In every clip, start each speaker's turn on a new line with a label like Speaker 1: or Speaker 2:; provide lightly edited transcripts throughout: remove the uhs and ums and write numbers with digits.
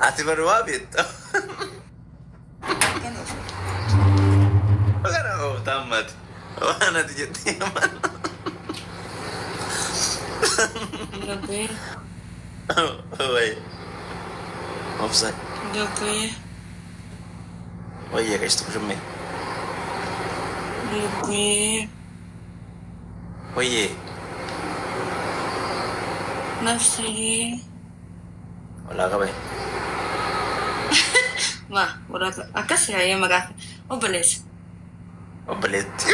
Speaker 1: Ati baru waa beekta. Kana ooftaa ammati. Waan ati jettee amanna.
Speaker 2: Lubbee.
Speaker 1: Wayi. Obsa.
Speaker 2: Lubbee.
Speaker 1: Wayyee qashtu kushummee.
Speaker 2: Lubbee.
Speaker 1: Wayyee.
Speaker 2: Nafsii.
Speaker 1: Walaa qabee.
Speaker 2: Ma, waraabaa akkas yaa'ee maqaa obboleessa.
Speaker 1: Obboleetti.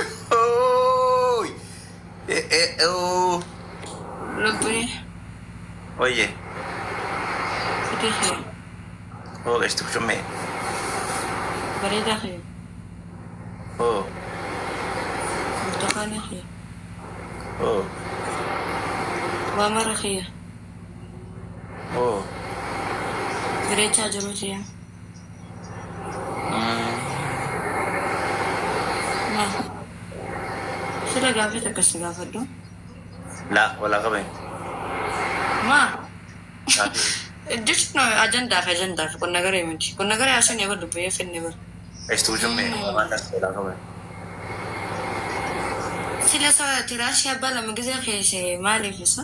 Speaker 2: Lubbee.
Speaker 1: Wayyee.
Speaker 2: Fidee kee.
Speaker 1: Oo qashtu kushummee.
Speaker 2: Bareedaa kee.
Speaker 1: Oo.
Speaker 2: Burtukaana kee.
Speaker 1: Oo.
Speaker 2: Waa mara kee.
Speaker 1: Oo.
Speaker 2: Bareechaa jiruuti yaa. Ma. Sila gaafii takka si gaafadhu.
Speaker 1: Laa walaa qabee.
Speaker 2: Ma. Jechuun ajandaaf ajandaaf qonna garee miti. Qonna garee haasaan eegalu lubbee fenne bara.
Speaker 1: Qashtu kushummee. Waan walaa qabee.
Speaker 2: Sila sa tiraashii abbaa lama gisee keesse maaliif isa?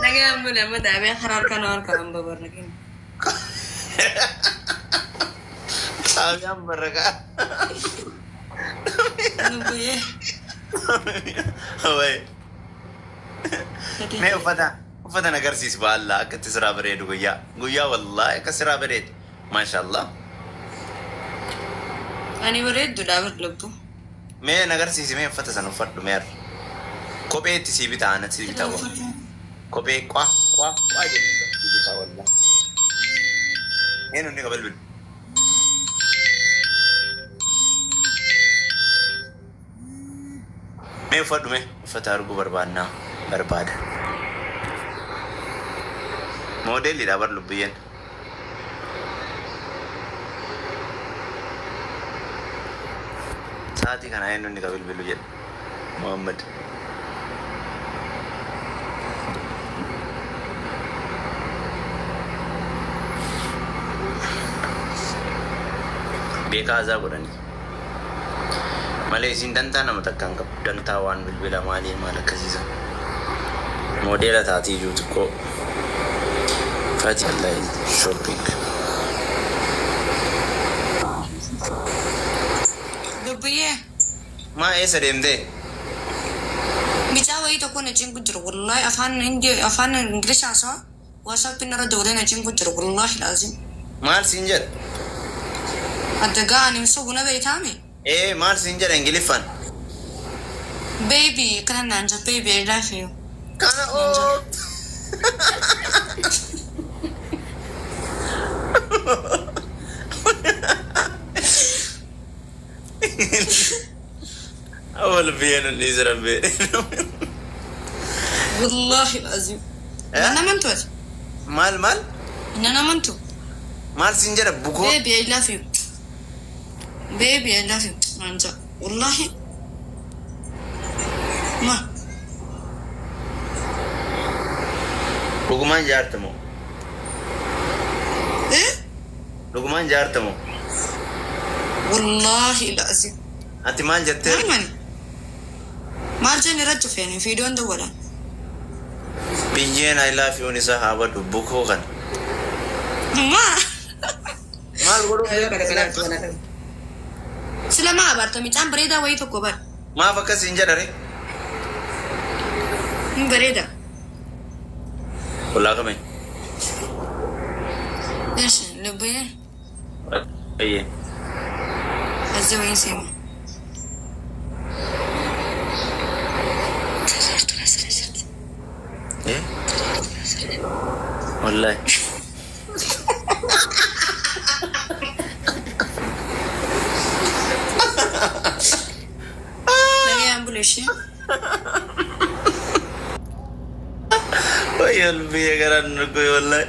Speaker 2: Nagaan bula amma dhaabee karaa harkaan harkaan hamba barra kenna.
Speaker 1: Xaabiyaan barraqa.
Speaker 2: Lubbee.
Speaker 1: Wayi. Mee uffata uffata na agarsiisi baallaa akka itti siraa bareedu guyyaa. Guyyaa wallaahi akka siraa bareedu. Maashaallah.
Speaker 2: Ani bareedduudha bar lubbu.
Speaker 1: Mee na agarsiisi mee uffata sana uffadhu mee arra. Kophee itti sii bitaa anatti sii bitaa wallaahi. Kophee qaa qaa qaa jedhu sii bitaa wallaahi. Eenyu inni qaba bilbil? Mee uffadhu mee uffata arguu barbaannaa barbaada. Moodeelliidha bar lubbiyyeen. Sa'aatii kana eenyu inni qaba bilbilu jedha. Muhammad. Beekaa azaa godhanii. Malee isin dantaa nama takka hin qabu. Dantaa waan bilbila maalii maal akkasiisa. Moodeela taatii iyyuu xiqqoo. Fati online shopping.
Speaker 2: Lubbiyyee.
Speaker 1: Maa eessa deemtee?
Speaker 2: Bicaa wayii tokko na cinqu jiru wallaahi afaan Indii afaan Ingilish haasawa WhatsApp narra dabalee na cinqu jiru wallaahi laazim.
Speaker 1: Maal siin jedha?
Speaker 2: Adda ga'an ibsa buna beektaami?
Speaker 1: Ee maal siin jedha Ingiliffaan?
Speaker 2: Baby kana naan jedha baby I love you.
Speaker 1: Kana oo. Awwal biyyeen hin dhiisi rabbee.
Speaker 2: Wallaahi laazim. Nan amantu ati?
Speaker 1: Maal maal?
Speaker 2: Nan amantu.
Speaker 1: Maal siin jedha bukoo?
Speaker 2: Baby I love you. Baby I love you. Naan jedha wallaahi. Ma.
Speaker 1: Dhugumaan jaarta moo?
Speaker 2: Eh?
Speaker 1: Dhugumaan jaarta moo?
Speaker 2: Wallaahi laazim.
Speaker 1: Ati maal jettee?
Speaker 2: Maal mani? Maal jenne irra cufeen fiidoon dawwalan.
Speaker 1: Biyyeen I love you isaa haa badu bukoo kana.
Speaker 2: Ma.
Speaker 1: Maal godhuuf?
Speaker 2: Sila maa abarta micaan bareedaa wayii tokko bar.
Speaker 1: Maaf akkas hin jedhare?
Speaker 2: Hin bareeda.
Speaker 1: Ollaa kamee?
Speaker 2: Eesh lubbee.
Speaker 1: Ayyee.
Speaker 2: Azza wayiin seema.
Speaker 1: Eh? Wallaahi.
Speaker 2: Nagaan bulu ishee.
Speaker 1: Wayyoo biyya garaan nu goe wallaahi.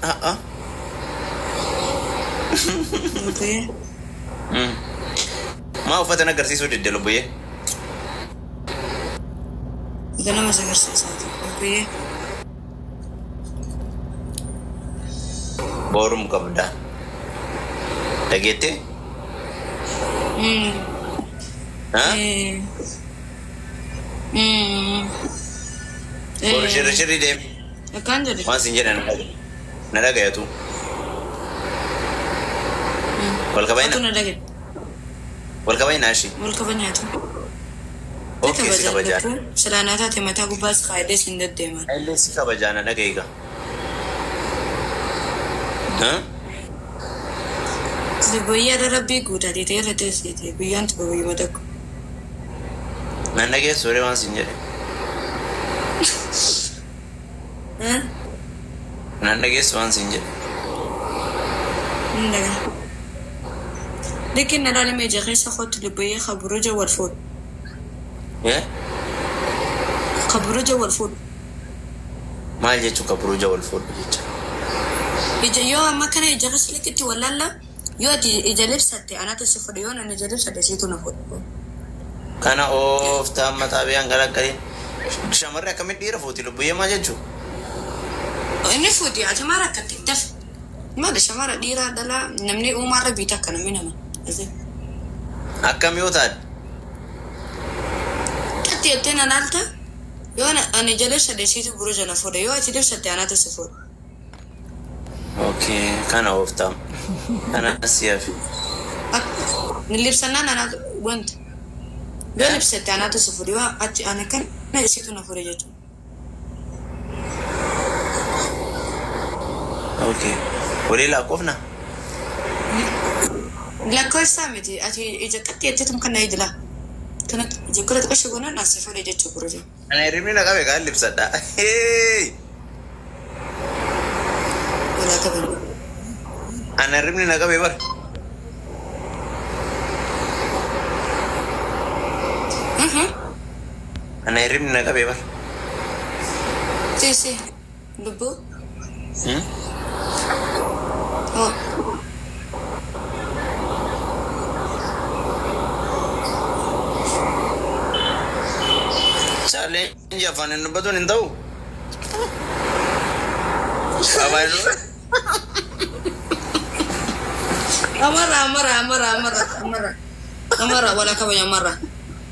Speaker 1: A'a.
Speaker 2: Lubbuyyee.
Speaker 1: Maa uffata na agarsiisuu didde lubbuyyee?
Speaker 2: Ganama si agarsiisaati. Lubbuyyee.
Speaker 1: Boorum qabda. Dhageettee? Ha? Boru shirri shirri deemi.
Speaker 2: Akkaan jedhe.
Speaker 1: Waan sin jedhan na dhagayatu. Wal
Speaker 2: Atu
Speaker 1: kabayna.
Speaker 2: na dhagaye.
Speaker 1: Wal kabayna ishii.
Speaker 2: Wal kabanyaatu.
Speaker 1: Okay, si kabajaa.
Speaker 2: Silaanaa taate mataa gubbaas kaayidee siin deddeeman.
Speaker 1: Illee si kabajaa na dhagayiga. Ha?
Speaker 2: Lubbuyyee irra rabbii guutatee ta'e irra teessite guyyaan tokko guyyuma tokko.
Speaker 1: Nan dhageessu waree waan sin jedhe. Nan dhageessu waan sin jedhe.
Speaker 2: Hin dhagaa. Likin na laala meeja keessa kootu lubbuyyee kaburuja wal fuudhu.
Speaker 1: Eh?
Speaker 2: Kaburuja wal fuudhu.
Speaker 1: Maal jechuu kaburuja wal fuudhu jecha?
Speaker 2: Ija yoo amma kana ija keessa likitti wal laalla yoo ati ija libsatte anatu si fuudhu yoo ani ija libsadhe siitu na fuudhu.
Speaker 1: Kana ooftaa amma xaabiyaan garagareen. Shamarri akkamitti dhiira fuuti lubbuyyee maal jechuu?
Speaker 2: Inni fuuti ati maal rakkatte dafe. Maali shamara dhiiraa dhalaa namni uumaarra biita akka namni nama.
Speaker 1: Akkam yoo taate?
Speaker 2: Ati jettee na laalta yoo ani ija libsadhe siitu buruja na fuudha yoo ati libsatte anatu si fuudha.
Speaker 1: Okay, kana ooftaa. Kana si hafi.
Speaker 2: Libsannaan anaatu wanta. Yoo libsatte anaatu si fuudha yoo ati ani kana isiitu na fuudha jechuudha.
Speaker 1: Okay. Walii lakkoofna?
Speaker 2: Lakkoofsaa miti ati ija qaxxi jetteetum kana ijila. Kana ija kudha xiqqoo goonaan as si fuudha jechuudha buruja.
Speaker 1: Ana hirribni na qabe kaan libsadha. Hey!
Speaker 2: Walaa kabaju.
Speaker 1: Ana hirribni na qabe bara. Ana hirribni na qabe bara.
Speaker 2: Teessee lubbuu. Oh.
Speaker 1: Challenge afaan hin dubbatuun hin ta'u. Afaan hin dubbatu.
Speaker 2: Amara amara amara amara amara amara wala kabaju amara.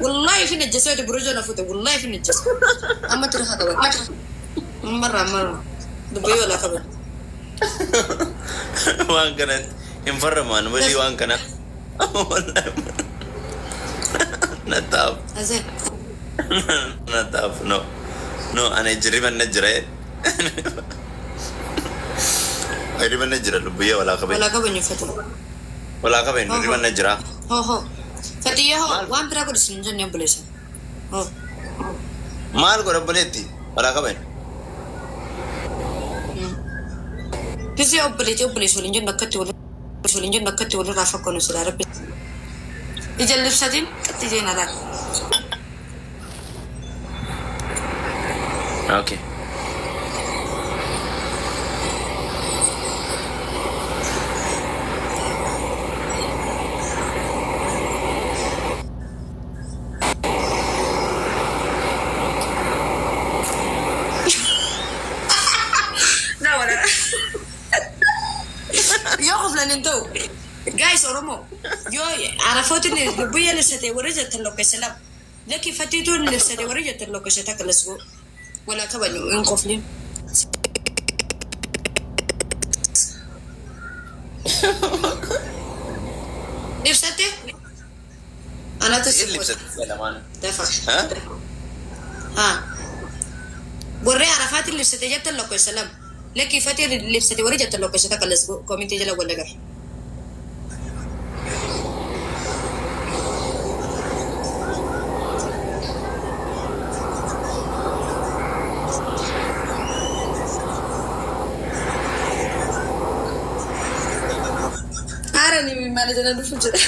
Speaker 2: Wallahi fi najjasa buruja na fuute wallahi fi najjasa. Amma tira haa qaban. Amara amara dubbii wala kabaju.
Speaker 1: Waan kanatti hin farramaan walii waan kana. Nataaf.
Speaker 2: Azee.
Speaker 1: Nataaf no. No ana hirriban na jira. Hirriban na jira lubbuyyee walaa kabaju.
Speaker 2: Wala kabaju fatu.
Speaker 1: Walaa kabaju hirriban na jira.
Speaker 2: Ho ho. Fatiyya ho waan biraa godhu sin jenne obboleessa. Ho.
Speaker 1: Maal godha obboleetti? Walaa kabaju.
Speaker 2: Gisee obboleetti obboleessa waliin jennu akkatti waliin jennu akkatti walirraa fakkoonu silaa rabbi. Ija libsatiin qatti jeen alaa.
Speaker 1: Okay.
Speaker 2: Na wala. Yoo qoflan hin ta'u. Guys Oromoo yoo Arafooti biyya libsate warri jettan lokkeessa lama. Lakki fattiituun libsate warri jettan lokkeessa takka lasgoo. Walaa kabaju hin qoflin. Libsatte? Anatu si
Speaker 1: Siin libsatte lamaan.
Speaker 2: Dafa.
Speaker 1: Ha?
Speaker 2: Haa. Warri Arafaatiin libsate jettan lokkeessa lama. Lakki fattii libsate warri jettan lokkeessa takka lasgoo. Koomintii jala wal agarra. Haara ni maal jala dhufu jira.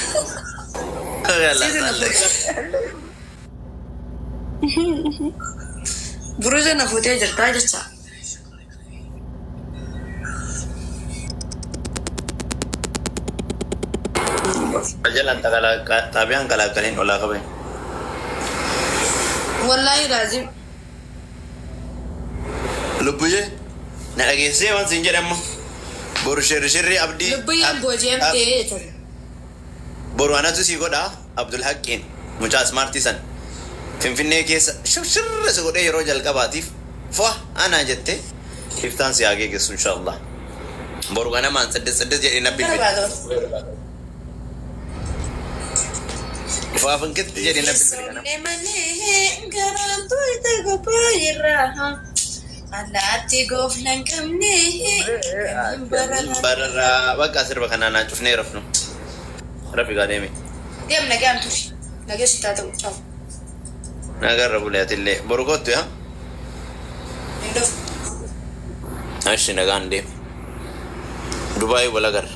Speaker 2: Buruuza na fuutee jirtaa jecha.
Speaker 1: Jalaan xaabiyaan qalaaqaliin olaa qabe.
Speaker 2: Wallaahi laazim.
Speaker 1: Lubbuyyee na dhageessee waan siin jedhamu. Boru shirri abdii.
Speaker 2: Lubbuyyeen booji'amtee jechuudha.
Speaker 1: Boru anatu sii godha Abdul Haqqiin mucaa ismaartii san. Finfinnee keessa shirshirra si godhee yeroo jalqabaatiif fo'a anaa jettee iftaan si haa geeggessu inshaallah. Boru ganamaan saddeet saddeet jedhee na bilbila. Fo'a finkitti jedhee na bilbila ganama.
Speaker 2: Sobne malee garaan tuyte qophaa'irraa. Allaatti goofnan qabne hin barara.
Speaker 1: Bararraa bakka sirba kanaa naa cufnee rafnu. Rafi gaa deemi.
Speaker 2: Deem nagaan turi. Nageessi taa ta'u. Ciao.
Speaker 1: Nagarra bulee atillee. Boru kottu yaa?
Speaker 2: Hin dhufu.
Speaker 1: Ashi nagaan deem. Dubaayii wal agarra.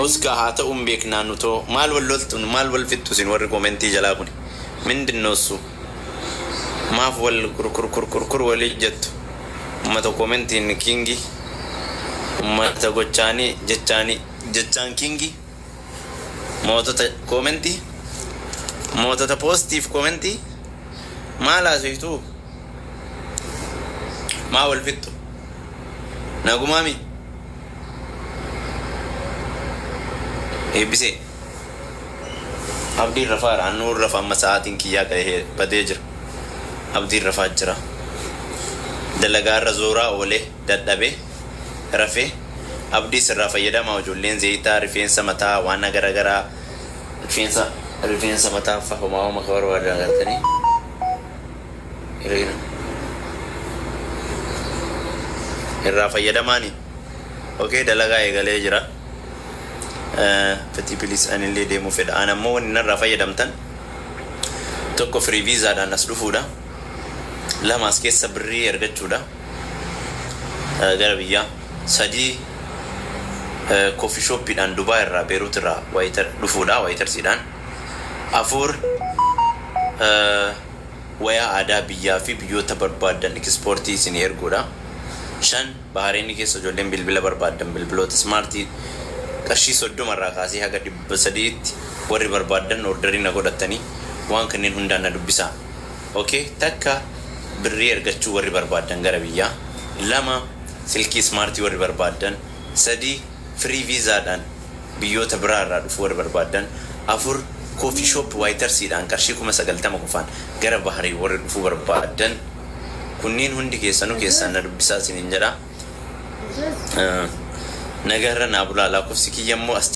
Speaker 1: Usgaa haa ta'uun beeknaa nutoo maal wal loltuun maal wal fixxu isin warri koomentii jalaa kuni. Mindin ossu maaf wal kurkurkurkurkur walii jettu. Ummata koomentiin kingi. Ummata gochaanii jechaanii jechaan kingi. Mootota koomentii. Mootota poostiif koomentii. Maal haasoftuu? Maa wal fixxu? Nagumaami? Eebbisee. Abdiin rafaadha. Annuun rafa amma sa'aatiin kiyyaa gahee badee jira. Abdiin rafaa jira. Dalagaarra zooraa oolee dadhabee rafee abdii sirraa fayyadamaa ijoolleen zayitaa rifeensa mataa waan garaagaraa rifeensa rifeensa mataa fa'a homaa homa ka barbaadan agartanii. Hiriira. Irraa fayyadamaani. Okee dalagaa eegalee jira. Fati please anillee deemuu fedha. An ammoo wanni narraa fayyadamtan tokko firii viizaadhaan as dhufuudha. Lama as keessa birrii argachuudha. Gara biyyaa. Sadii coffee shopiidhaan Dubaay irraa Beerut irraa waiter dhufuudha waitersiidhaan. Afur wayaa aadaa biyyaa fi biyyoota barbaadan ekspoortii isin erguudha. Shan Bahareenii keessa ijoolleen bilbila barbaadan bilbiloota smaartii qarshii 30 irraa kaasee haga 300tti warri barbaadan orderii na godhatanii waan kanneen hundaan na dubbisaa. Okay, takka birrii ergachuu warri barbaadan gara biyyaa. Lama silkii smaartii warri barbaadan. Sadii firii viizaadhaan biyyoota biraa irraa dhufuu warri barbaadan. Afur coffee shop waitersiidhaan qarshii 90,000 qofaan gara Baharii warri dhufuu barbaadan. Kunniin hundi keessanuu keessaan na dubbisaa isiniin jedha. Nagarra naa bulaa lakkoofsi kiyya immoo as